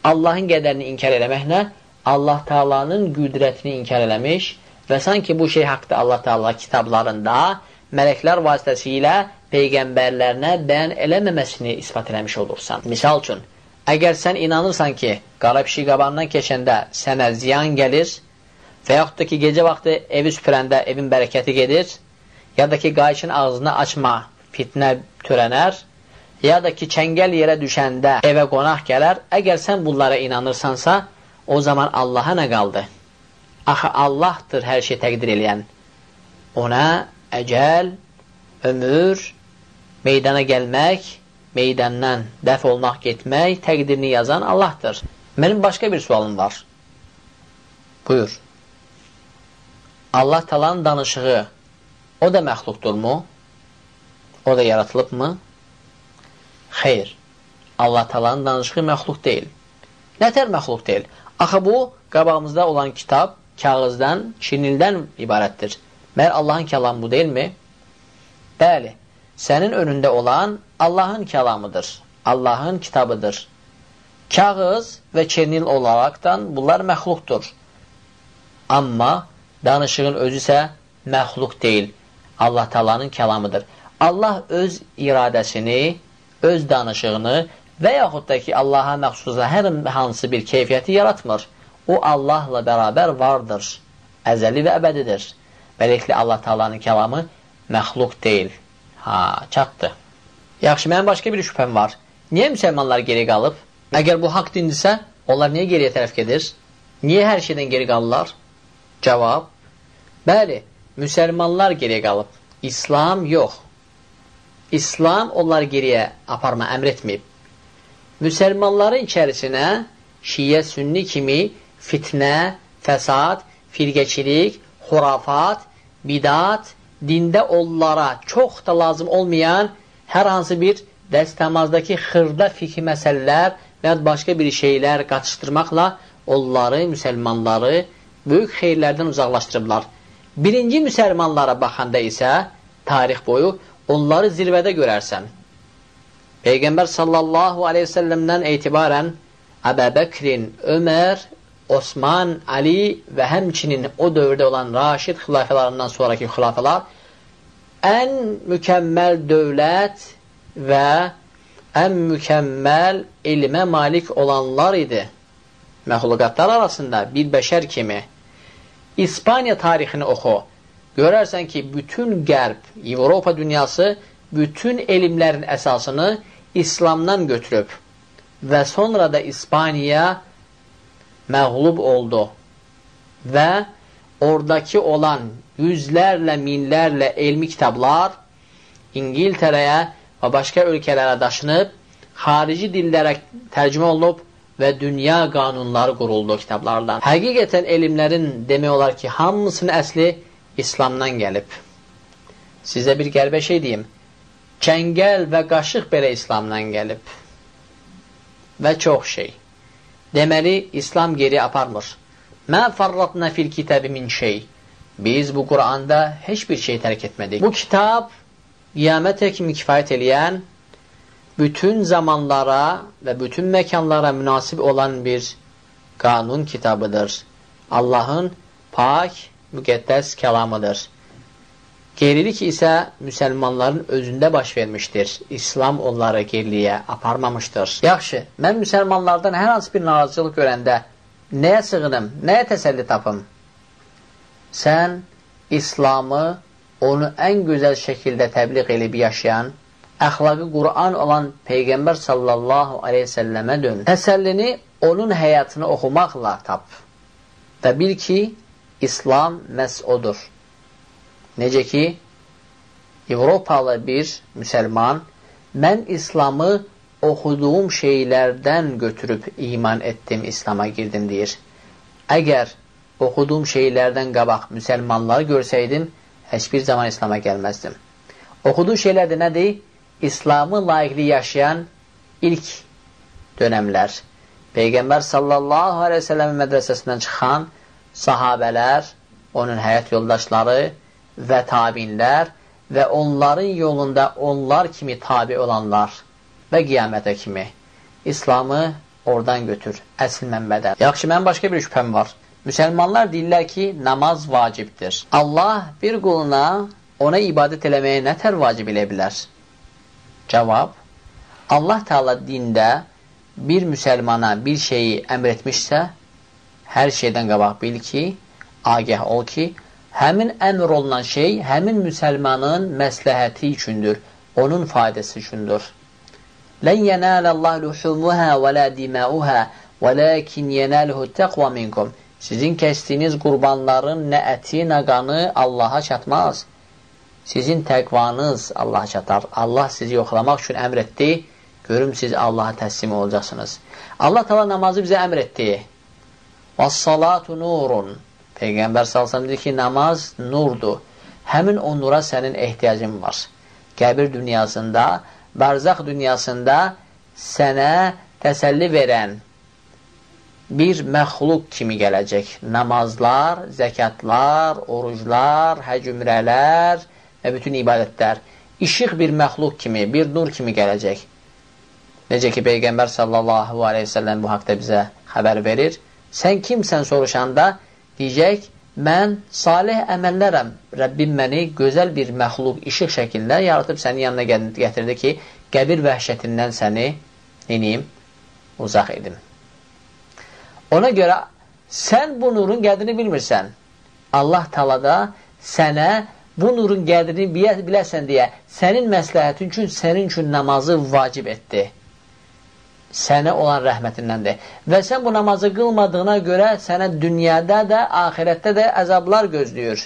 Allahın qədərini inkar eləməklə, Allah Taala'nın qüdrətini inkar eləmiş və sanki bu şey haqda Allah Taala kitablarında mələklər vasitəsilə peyğəmbərlərinə bəyan eləməməsini isbat eləmiş olursan. Misal üçün, əgər sən inanırsan ki, qara pişik qabağından keçəndə sənə ziyan gəlir və yaxud da ki, gecə vaxtı evi süpürəndə evin bərəkəti gedir, ya da ki, qayçın ağzını açma, fitnə törənər, ya da ki, çəngəl yerə düşəndə evə qonaq gələr, əgər sən bunlara inanırsansa, o zaman Allaha nə qaldı? Axı, Allahdır hər şey təqdir eləyən. Ona əcəl, ömür, meydana gəlmək, meydandan dəf olmaq, getmək, təqdirini yazan Allahdır. Mənim başqa bir sualım var. Buyur. Allah Taala'nın danışığı, o da məxluqdurmu? O da yaratılıbmı? Xeyr. Allah Taala'nın danışığı məxluq deyil. Nətər məxluq deyil? Axı bu, qabağımızda olan kitab kağızdan, çinildən ibarətdir. Məyər Allahın kəlamı bu deyilmi? Bəli. Sənin önündə olan Allahın kəlamıdır. Allahın kitabıdır. Kağız və çernil olaraqdan bunlar məxluqdur. Amma danışığın özü isə məxluq deyil. Allah Taala'nın kəlamıdır. Allah öz iradəsini, öz danışığını və yaxud da ki, Allaha məxsus hər hansı bir keyfiyyəti yaratmır. O, Allahla bərabər vardır. Əzəli və əbədidir. Beləliklə, Allah Taala'nın kəlamı məxluq deyil. Ha, çatdı. Yaxşı, mənim başqa bir şübhəm var. Niyə müsəlmanlar geri qalıb? Əgər bu haqq dindirsə, onlar niyə geriyə tərəf gedir? Niyə hər şeydən geri qalırlar? Cavab, bəli, müsəlmanlar geriyə qalıb. İslam yox. İslam onları geriyə aparma əmr etməyib. Müsəlmanların içərisinə şiə, sünni kimi fitnə, fəsad, firqəçilik, xurafat, bidat, dində onlara çox da lazım olmayan hər hansı bir dəstəmazdakı xırda fikri məsələlər və ya başqa bir şeylər qatışdırmaqla onları, müsəlmanları böyük xeyirlərdən uzaqlaşdırıblar. Birinci müsəlmanlara baxanda isə tarix boyu onları zirvədə görərsən. Peyğəmbər sallallahu aleyhi ve sellemdən etibarən Əbu Bəkrin, Ömər, Osman, Ali və həmçinin o dövrdə olan Raşid xilafələrından sonraki xilafələr ən mükəmməl dövlət və ən mükəmməl elmə malik olanlar idi. Məxluqatlar arasında bir bəşər kimi. İspaniya tarixini oxu. Görərsən ki, bütün Qərb, Avropa dünyası bütün elmlərin əsasını İslamdan götürüb və sonra da İspaniya məğlub oldu və oradakı olan yüzlərlə, minlərlə elmi kitablar İngiltərəyə və başqa ölkələrə daşınıb, xarici dillərə tərcümə olunub və dünya qanunları quruldu o kitablardan. Həqiqətən elmlərin demək olar ki, hamısının əsli İslamdan gəlib. Sizə bir qəribə şey deyim. Çəngəl və qaşıq belə İslamdan gəlib. Və çox şey. Deməli, İslam geri aparmır. Mə farratna fil kitabi min şey. Biz bu Quranda heç bir şey tərk etmədik. Bu kitab qiyamətə kimi kifayət eləyən, bütün zamanlara və bütün məkanlara münasib olan bir qanun kitabıdır. Allahın pak, müqəddəs kəlamıdır. Gerilik isə müsəlmanların özündə baş vermişdir. İslam onları geriliyə aparmamışdır. Yaxşı, mən müsəlmanlardan hər hansı bir narazılıq görəndə nəyə sığınım, nəyə təsəlli tapım? Sən İslamı onu ən gözəl şəkildə təbliğ edib yaşayan, əxlaqı Quran olan Peyğəmbər sallallahu aleyhi ve səlləmə dön. Təsəllini onun həyatını oxumaqla tap. Və bil ki, İslam məhz odur. Necə ki, Avropalı bir müsəlman, mən İslamı oxuduğum şeylərdən götürüb iman etdim, İslama girdim deyir. Əgər oxuduğum şeylərdən qabaq müsəlmanları görsəydim, heç bir zaman İslama gəlməzdim. Oxuduğu şeylər də nədir? İslamı layiqli yaşayan ilk dönəmlər. Peyğəmbər sallallahu aleyhi ve selləmin mədrəsəsindən çıxan sahabələr, onun həyat yoldaşları və tabinlər və onların yolunda onlar kimi tabi olanlar və qiyamətə kimi İslamı oradan götür, əsl mənbədən. Yaxşı, mənim başqa bir şübhəm var. Müsəlmanlar deyirlər ki, namaz vacibdir. Allah bir quluna ona ibadət eləməyə nə tər vacib eləyə bilər? Cavab, Allah Teala dində bir müsəlmana bir şeyi əmr etmişsə, hər şeydən qabaq bil ki, agah ol ki, həmin əmr olunan şey həmin müsəlmanın məsləhəti üçündür, onun faydası üçündür. Lən yenələ luhumuha və la dimauha, vəlakin yenəluhu təqva minkum. Sizin kəsdiyiniz qurbanların nə əti, nə qanı Allaha çatmaz. Sizin təqvanız Allaha çatar. Allah sizi yoxlamaq üçün əmr etdi. Görüm siz Allaha təslim olacaqsınız. Allah Teala namazı bizə əmr etdi. Və-salatu nurun. Peyğəmbər sallallahu əleyhi və səlləm deyir ki, namaz nurdur. Həmin o nura sənin ehtiyacın var. Qəbir dünyasında, barzaq dünyasında sənə təsəlli verən bir məxluq kimi gələcək. Namazlar, zəkatlar, oruclar, həcc ümrələr və bütün ibadətlər işıq bir məxluq kimi, bir nur kimi gələcək. Necə ki, Peyğəmbər sallallahu aleyhi ve sellem bu haqda bizə xəbər verir. Sən kimsən soruşanda deyəcək, mən salih əməllərəm. Rəbbim məni gözəl bir məxluq, işıq şəklində yaratıb sənin yanına gətirdi ki, qəbir vəhşətindən səni neyim, uzaq edim. Ona görə sən bu nurun qədrini bilmirsən. Allah Teala da sənə bu nurun qədrini biləsən deyə sənin məsləhətin üçün, sənin üçün namazı vacib etdi. Sənə olan rəhmətindəndir. Və sən bu namazı qılmadığına görə sənə dünyada da, ahirətdə də əzablar gözləyir.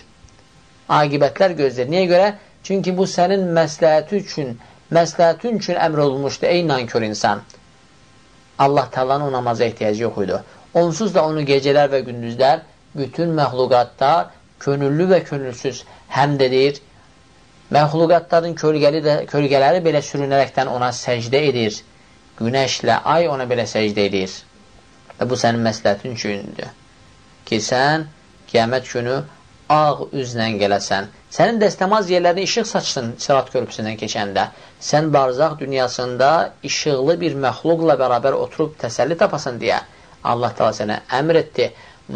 Aqibətlər gözləyir. Niyə görə? Çünki bu sənin məsləhəti üçün, məsləhətin üçün əmr olunmuşdu ey nankör insan. Allah Teala'nın o namaza ehtiyacı yox idi. Onsuz da onu gecələr və gündüzlər bütün məxluqatlar könüllü və könülsüz həmd edir. Məxluqatların kölgələri belə sürünərəkdən ona səcdə edir. Günəşlə ay ona belə səcdə edir. Və bu sənin məsləhətin üçündür. Ki, sən qiyamət günü ağ üzlə gələsən. Sənin dəstəmaz yerlərini işıq saçsın sırat körpüsündən keçəndə. Sən barzaq dünyasında işıqlı bir məxluqla bərabər oturub təsəlli tapasan deyə Allah Teala sənə əmr etdi,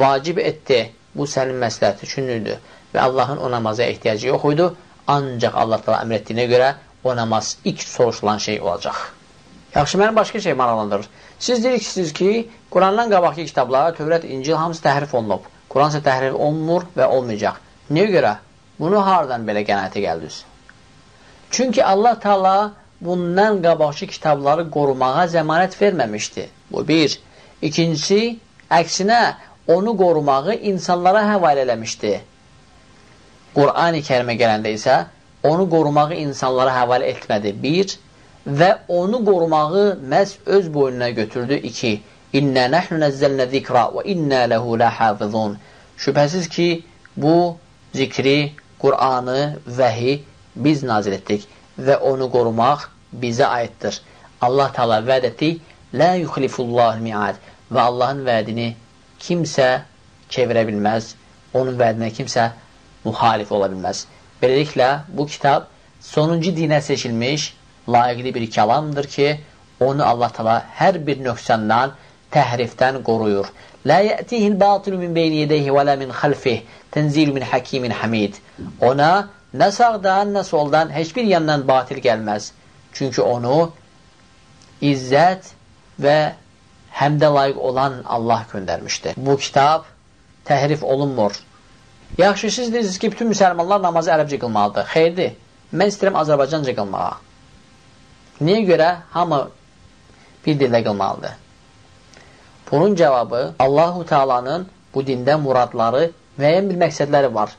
vacib etdi. Bu sənin məsləhəti üçün idi və Allahın o namaza ehtiyacı yox idi. Ancaq Allah Teala əmr etdiyinə görə o namaz ilk soruşulan şey olacaq. Yaxşı, məni başqa şey maraqlandırır. Siz deyirsiniz ki, Qurandan qabaqki kitablar, Tövrat, İncil hamısı təhrif olunub. Quran isə təhrif olunmur və olmayacaq. Niyə görə? Bunu hardan belə qənaətə gəldiniz? Çünki Allah Teala bundan qabaqki kitabları qorumağa zəmanət verməmişdi. Bu bir. İkincisi, əksinə onu qorumağı insanlara həvalə eləmişdi. Qur'an-ı Kərimə gələndə isə onu qorumağı insanlara həvalə etmədi. Bir, və onu qorumağı məhz öz boynuna götürdü. İki, İnnə nəhnu nəzzəlnə zikra və innə ləhu ləhafizun. Şübhəsiz ki, bu zikri, Qur'anı, vəhi biz nazil etdik və onu qorumaq bizə aiddir. Allah Teala vəd etdi, Lə yuxlifullahul mi'ad, və Allahın vədini kimsə çevirə bilməz, onun vədinə kimsə müxalif ola bilməz. Beləliklə, bu kitab sonuncu dinə seçilmiş layiqli bir kəlamdır ki, onu Allah Teala hər bir nöqsandan, təhrifdən qoruyur. Lə yətihil batilu min beyni yedeyhi və lə min xəlfih, tənzilu min hakimin hamid. Ona nə sağdan, nə soldan, heç bir yandan batil gəlməz. Çünki onu izzət və həmdə layiq olan Allah göndərmişdi. Bu kitab təhrif olunmur. Yaxşı, siz deyirsiniz ki, bütün müsəlmanlar namazı ərəbcə qılmalıdır. Xeyirdir. Mən istəyirəm Azərbaycanca qılmağa. Niyə görə hamı bir dildə qılmalıdır? Bunun cavabı Allahu Teala'nın bu dində muradları, müəyyən bir məqsədləri var.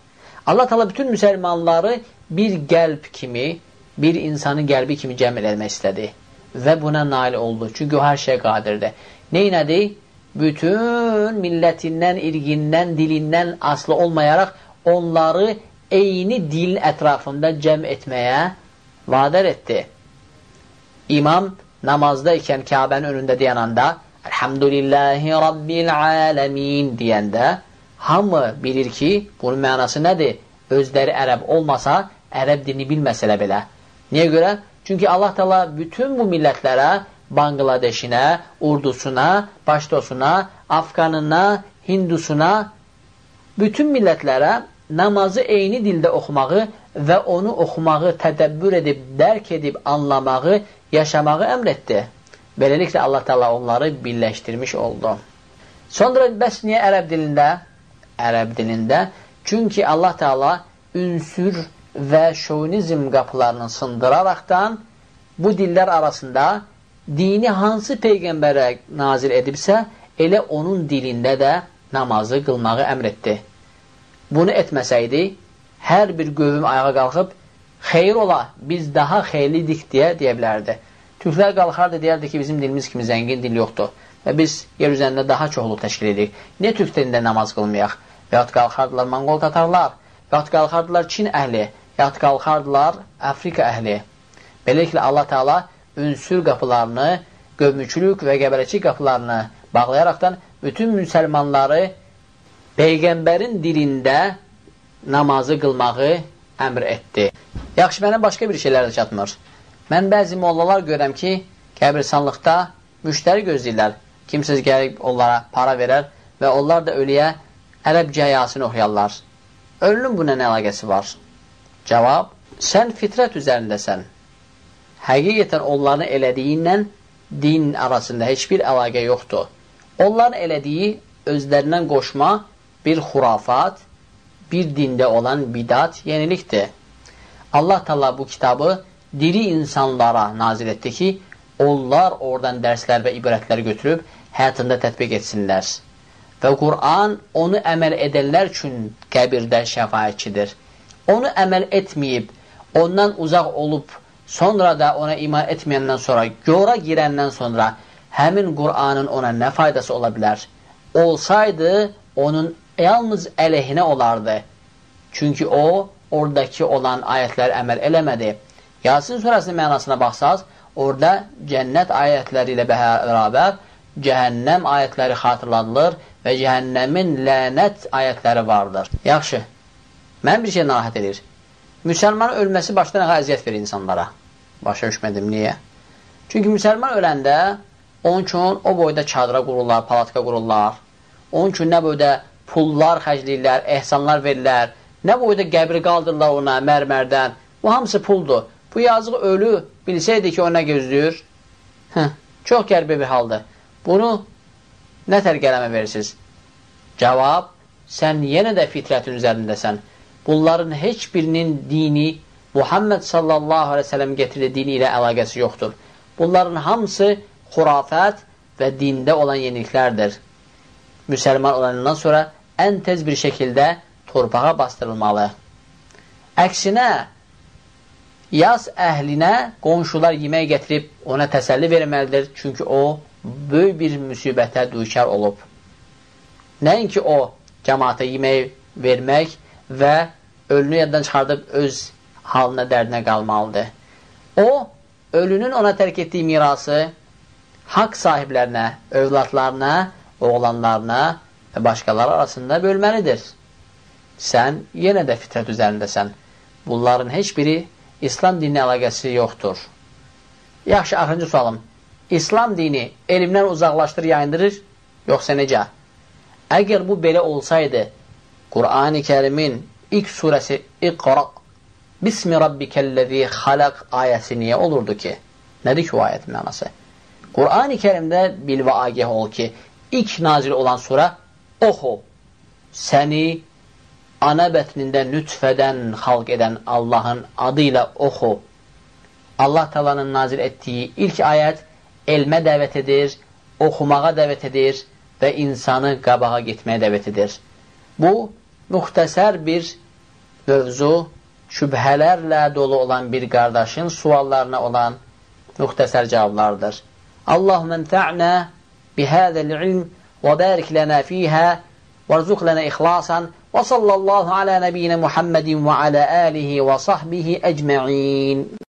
Allah Teala bütün müsəlmanları bir qəlb kimi, bir insanın qəlbi kimi cəm eləmək istədi və buna nail oldu. Çünki o hər şeyə qadirdir. Neynədi? Bütün millətindən, irqindən, dilindən asılı olmayaraq onları eyni dilin ətrafında cəm etməyə vadər etdi. İmam namazda ikən Kəbənin önündə dayananda Elhamdülillahi Rabbil aləmin deyəndə hamı bilir ki, bunun mənası nədir? Özləri ərəb olmasa, ərəb dilini bilməsələ belə. Niyə görə? Çünki Allah Teala bütün bu millətlərə, Bangladeşinə, Urdusuna, Paştosuna, Afqanına, Hindusuna, bütün millətlərə namazı eyni dildə oxumağı və onu oxumağı tədəbbür edib, dərk edib, anlamağı, yaşamağı əmr etdi. Beləliklə Allah Teala onları birləşdirmiş oldu. Sonra bəs niyə ərəb dilində? Ərəb dilində. Çünki Allah Teala ünsür və şovinizm qapılarını sındıraraqdan bu dillər arasında dini hansı peyğəmbərə nazil edibsə, elə onun dilində də namazı qılmağı əmr etdi. Bunu etməsəydi, hər bir qövm ayağa qalxıb, xeyir ola, biz daha xeyirlidik deyə bilərdi. Türklər qalxardı, deyərdi ki, bizim dilimiz kimi zəngin dil yoxdur və biz yer üzərində daha çoxluq təşkil edirik. Niyə türk dilində namaz qılmayaq? Və yaxud qalxardılar Monqol tatarlar, və yaxud qalxardılar Çin əhli, yaxud qalxardılar Afrika əhli. Beləliklə Allah Teala ünsür qapılarını, qövmüçülük və qəbələçilik qapılarını bağlayaraqdan bütün müsəlmanları Peyğəmbərin dilində namazı qılmağı əmr etdi. Yaxşı, mənə başqa bir şeylər də çatmır. Mən bəzi mollalar görürəm ki, qəbirstanlıqda müştəri gözləyirlər. Kimsəz gəlib onlara para verər və onlar da ölüyə ərəbcə Yasin oxuyarlar. Ölünün buna nə əlaqəsi var? Cavab, sən fitrət üzərindəsən. Həqiqətən onların elədiyi ilə din arasında heç bir əlaqə yoxdur. Onların elədiyi özlərindən qoşma bir xurafat, bir dində olan bidat, yenilikdir. Allah Teala bu kitabı diri insanlara nazil etdi ki, onlar oradan dərslər və ibrətlər götürüb həyatında tətbiq etsinlər. Və Quran onu əməl edənlər üçün qəbirdə şəfaətçidir. Onu əməl etməyib, ondan uzaq olub, sonra da ona iman etməyəndən sonra, gora girəndən sonra həmin Qur'anın ona nə faydası ola bilər? Olsaydı, onun yalnız əleyhinə olardı. Çünki o, oradakı olan ayətləri əməl eləmədi. Yasin surəsinin mənasına baxsaz, orada cənnət ayətləri ilə bərabər cəhənnəm ayətləri xatırlanılır və cəhənnəmin lənət ayətləri vardır. Yaxşı, Mən bir şey narahat edir. Müsəlmanın ölməsi başdan ayağa əziyyət verir insanlara. Başa düşmədim, niyə? Çünki müsəlman öləndə onun üçün o boyda çadıra qururlar, palatka qururlar. Onun üçün nə boyda pullar xərcləyirlər, ehsanlar verirlər, nə boyda qəbir qaldırırlar ona mərmərdən. Bu hamısı puldur. Bu yazıq ölü bilsəydi ki, o nə gözləyir? Çox qəribə bir haldır. Bunu nə tər qələmə verirsiniz? Cavab, sən yenə də fitrətin üzərindəsən. Bunların heç birinin dini Muhammed sallallahu aleyhi ve sellem getirdiyi dini ilə əlaqəsi yoxdur. Bunların hamısı xurafət və dində olan yeniliklərdir. Müsəlman olandan sonra ən tez bir şəkildə torpağa bastırılmalı. Əksinə, yas əhlinə qonşular yemək gətirib ona təsəlli verməlidir. Çünki o, böyük bir müsibətə düçar olub. Nəinki o, cəmaata yemək vermək və ölünü yaddan çıxardıb öz halına, dərdinə qalmalıdır. O, ölünün ona tərk etdiyi mirası haqq sahiblərinə, övladlarına, oğlanlarına və başqaları arasında bölməlidir. Sən yenə də fitrət üzərindəsən. Bunların heç biri İslam dininə əlaqəsi yoxdur. Yaxşı, axırıncı sualım. İslam dini elmdən uzaqlaşdırır, yayındırır, yoxsa necə? Əgər bu belə olsaydı, Qur'an-ı Kərimin ilk surəsi İqra Bismi Rabbikəl-ləzî xalaq ayəsi niyə olurdu ki? Nədir ki o ayətin mənası? Qur'an-ı Kərimdə bil və agah ol ki, ilk nazil olan sura oxu. Səni ana bətnində nütfədən xalq edən Allahın adı ilə oxu. Allah Taala'nın nazil etdiyi ilk ayət elmə dəvət edir, oxumağa dəvət edir və insanı qabağa getməyə dəvət edir. Bu, müxtəsər bir mövzu, şübhələrlə dolu olan bir qardaşın suallarına olan müxtəsər cavablardır. Allahümmə enfə'nə bihəzəl ilm və bərik lənə fiyhə وارزق لنا إخلاصا وصلى الله على نبينا محمد وعلى آله وصحبه أجمعين.